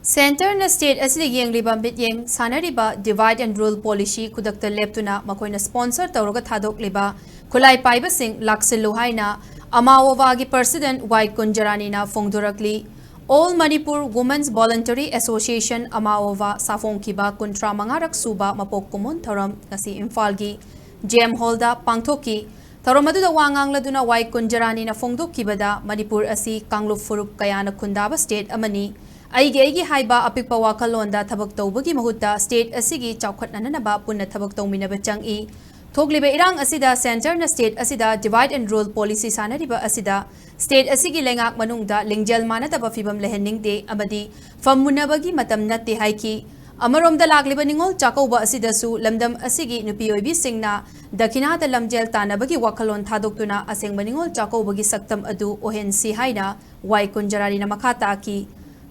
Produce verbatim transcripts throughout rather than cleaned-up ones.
ꯁꯦꯟꯇꯔꯅ ꯁ꯭ꯇꯦꯠ ꯑꯁꯤꯗ ꯌꯦꯡꯂꯤꯕ ꯃꯤꯠꯌꯦꯡ ꯁꯥꯟꯅꯔꯤꯕ divide and rule policy ꯈꯨꯗꯛꯇ ꯂꯦꯞꯇꯨꯅ ꯃꯈꯣꯏꯅ sponsor ꯇꯧꯔꯒ ꯊꯥꯗꯣꯛꯂꯤꯕ ꯈꯨꯠꯂꯥꯏ ꯄꯥꯏꯕꯁꯤꯡ ꯂꯥꯛꯁꯤꯜꯂꯨ ꯍꯥꯏꯅ ꯑꯃꯥꯑꯣꯕꯥꯒꯤ president ꯋꯥꯏ ꯀꯨꯟꯖꯔꯥꯅꯤꯅ ꯐꯣꯡꯗꯣꯔꯛꯂꯤ꯫ All Manipur Women's Voluntary Association ꯑꯃꯥꯑꯣꯕꯥ ꯁꯥꯐꯣꯡꯈꯤꯕ ꯀꯨꯟꯊ꯭ꯔꯥ ꯃꯉꯥꯔꯛ ꯁꯨꯕ ꯃꯄꯣꯛ ꯀꯨꯝꯑꯣꯟ ꯊꯧꯔꯝ ꯉꯁꯤ ꯏꯝꯐꯥꯜꯒꯤ ꯖꯦꯝ ꯍꯣꯜꯗ ꯄꯥꯡꯊꯣꯛꯈꯤ꯫ ꯊꯧꯔꯝ ꯑꯗꯨꯗ ꯋꯥ ꯉꯥꯡꯂꯗꯨꯅ ꯋꯥꯏ ꯀꯨꯟꯖꯔꯥꯅꯤꯅ ꯐꯣꯡꯗꯣꯛꯈꯤꯕꯗ ꯃꯅꯤꯄꯨꯔ ꯑꯁꯤ ꯀꯥꯡꯂꯨꯞ ꯐꯨꯔꯨꯞ ꯀꯌꯥꯅ ꯈꯨꯟꯗꯥꯕ ꯁ꯭ꯇꯦꯠ ꯑꯃꯅꯤ꯫ ꯑꯩꯒꯤ ꯑꯩꯒꯤ ꯍꯥꯏꯕ ꯑꯄꯤꯛꯄ ꯋꯥꯈꯜꯂꯣꯟꯗ ꯊꯕꯛ ꯇꯧꯕꯒꯤ ꯃꯍꯨꯠꯇ ꯁ꯭ꯇꯦꯠ ꯑꯁꯤꯒꯤ ꯆꯥꯎꯈꯠꯅꯅꯕ ꯄꯨꯟꯅ ꯊꯕꯛ ꯇꯧꯃꯤꯟꯅꯕ ꯆꯪꯏ꯫ ꯊꯣꯛꯂꯤꯕ ꯏꯔꯥꯡ ꯑꯁꯤꯗ ꯁꯦꯟꯇꯔꯅ ꯁ꯭ꯇꯦꯠ ꯑꯁꯤꯗ divide and rule policy ꯁꯥꯟꯅꯔꯤꯕ ꯑꯁꯤꯗ ꯁ꯭ꯇꯦꯠ ꯑꯁꯤꯒꯤ ꯂꯩꯉꯥꯛ ꯃꯅꯨꯡꯗ ꯂꯤꯡꯖꯦꯜ ꯃꯥꯟꯅꯗꯕ ꯐꯤꯕꯝ ꯂꯩꯍꯟꯅꯤꯡꯗꯦ ꯑꯃꯗꯤ ꯐꯝꯃꯨꯟꯅꯕꯒꯤ ꯃꯇꯝ ꯅꯠꯇꯦ ꯍꯥꯏꯈꯤ꯫ ꯑꯃꯔꯣꯝꯗ ꯂꯥꯛꯂꯤꯕ ꯅꯤꯉꯣꯜ ꯆꯥꯛꯀꯧꯕ ꯑꯁꯤꯗꯁꯨ ꯂꯝꯗꯝ ꯑꯁꯤꯒꯤ ꯅꯨꯄꯤ ꯑꯣꯏꯕꯤꯁꯤꯡꯅ ꯗꯈꯤꯅꯥꯗ ꯂꯝꯖꯦꯜ ꯇꯥꯟꯅꯕꯒꯤ ꯋꯥꯈꯜꯂꯣꯟ ꯊꯥꯗꯣꯛꯇꯨꯅ ꯑꯁꯦꯡꯕ ꯅꯤꯉꯣꯜ ꯆꯥꯛꯀꯧꯕꯒꯤ ꯁꯛꯇꯝ ꯑꯗꯨ ꯑꯣꯏꯍꯟꯁꯤ ꯍꯥꯏꯅ ꯋꯥꯏ ꯀꯨꯟꯖꯔꯥꯅꯤꯅ ꯃꯈꯥ ꯇꯥꯈꯤ꯫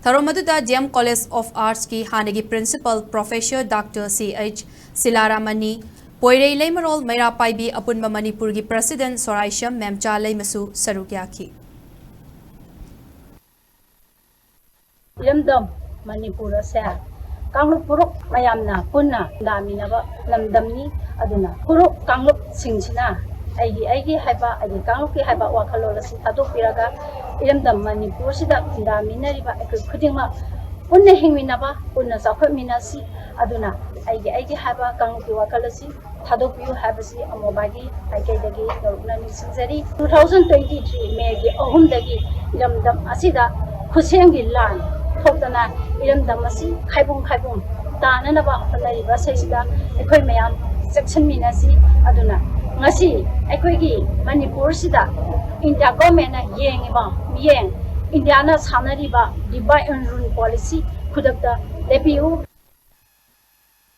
ꯊꯧꯔꯝ ꯑꯗꯨꯗ ꯖꯦꯝ College of Artsꯀꯤ ꯍꯥꯟꯅꯒꯤ principal professor Doctor ꯁꯤ ꯑꯩꯆ ꯁꯤꯂꯥꯔꯥꯃꯅꯤ, ꯄꯣꯏꯔꯩ ꯂꯩꯃꯔꯣꯜ ꯃꯩꯔꯥ ꯄꯥꯏꯕꯤ ꯑꯄꯨꯟꯕ ꯃꯅꯤꯄꯨꯔꯒꯤ president ꯁꯣꯔꯥꯏꯁꯝ ꯃꯦꯝꯆꯥ ꯂꯩꯃꯁꯨ ꯁꯔꯨꯛ ꯌꯥꯈꯤ꯫ ꯏꯔꯝꯗꯝ ꯃꯅꯤꯄꯨꯔ ꯑꯁꯦ ꯀꯥꯡꯂꯨꯞ ꯐꯨꯔꯨꯞ ꯃꯌꯥꯝꯅ ꯄꯨꯟꯅ ꯈꯨꯟꯗꯥꯃꯤꯟꯅꯕ ꯂꯝꯗꯝꯅꯤ꯫ ꯑꯗꯨꯅ ꯐꯨꯔꯨꯞ ꯀꯥꯡꯂꯨꯞꯁꯤꯡꯁꯤꯅ ꯑꯩꯒꯤ ꯑꯩꯒꯤ ꯍꯥꯏꯕ, ꯑꯩꯒꯤ ꯀꯥꯡꯂꯨꯞꯀꯤ ꯍꯥꯏꯕ ꯋꯥꯈꯜꯂꯣꯟ ꯑꯁꯤ ꯊꯥꯗꯣꯛꯄꯤꯔꯒ ꯏꯔꯝꯗꯝ ꯃꯅꯤꯄꯨꯔꯁꯤꯗ ꯈꯨꯟꯗꯥꯃꯤꯟꯅꯔꯤꯕ ꯑꯩꯈꯣꯏ ꯈꯨꯗꯤꯡꯃꯛ ꯄꯨꯟꯅ ꯍꯤꯡꯃꯤꯟꯅꯕ, ꯄꯨꯟꯅ ꯆꯥꯎꯈꯠꯃꯤꯟꯅꯁꯤ꯫ ꯑꯗꯨꯅ ꯑꯩꯒꯤ ꯑꯩꯒꯤ ꯍꯥꯏꯕ ꯀꯥꯡꯂꯨꯞꯀꯤ ꯋꯥꯈꯜ ꯑꯁꯤ ꯊꯥꯗꯣꯛꯄꯤꯌꯨ ꯍꯥꯏꯕꯁꯤ ꯑꯃꯣꯕꯥꯒꯤ ꯃꯥꯏꯀꯩꯗꯒꯤ ꯅꯧꯅ ꯅꯤꯡꯁꯤꯡꯖꯔꯤ꯫ Two thousand twenty three Mayꯒꯤ ꯑꯍꯨꯝꯗꯒꯤ ꯏꯔꯝꯗꯝ ꯑꯁꯤꯗ ꯈꯨꯠꯁꯦꯝꯒꯤ ꯂꯥꯟ ꯊꯣꯛꯇꯅ ꯏꯔꯝꯗꯝ ꯑꯁꯤ ꯈꯥꯏꯕꯨꯡ ꯈꯥꯏꯕꯨꯡ ꯇꯥꯅꯅꯕ ꯍꯣꯠꯅꯔꯤꯕ ꯑꯁꯤꯗ ꯑꯩꯈꯣꯏ ꯃꯌꯥꯝ ꯆꯦꯛꯁꯤꯟꯃꯤꯟꯅꯁꯤ꯫ ꯑꯗꯨꯅ ꯉꯁꯤ ꯑꯩꯈꯣꯏꯒꯤ ꯃꯅꯤꯄꯨꯔꯁꯤꯗ ꯏꯟꯗꯤꯌꯥ ꯒꯣꯔꯃꯦꯟꯅ ꯌꯦꯡꯉꯤꯕ ꯃꯤꯠꯌꯦꯡ, ꯏꯟꯗꯤꯌꯥꯅ ꯁꯥꯟꯅꯔꯤꯕ divide and rule policy ꯈꯨꯗꯛꯇ ꯂꯦꯞꯄꯤꯌꯨ꯫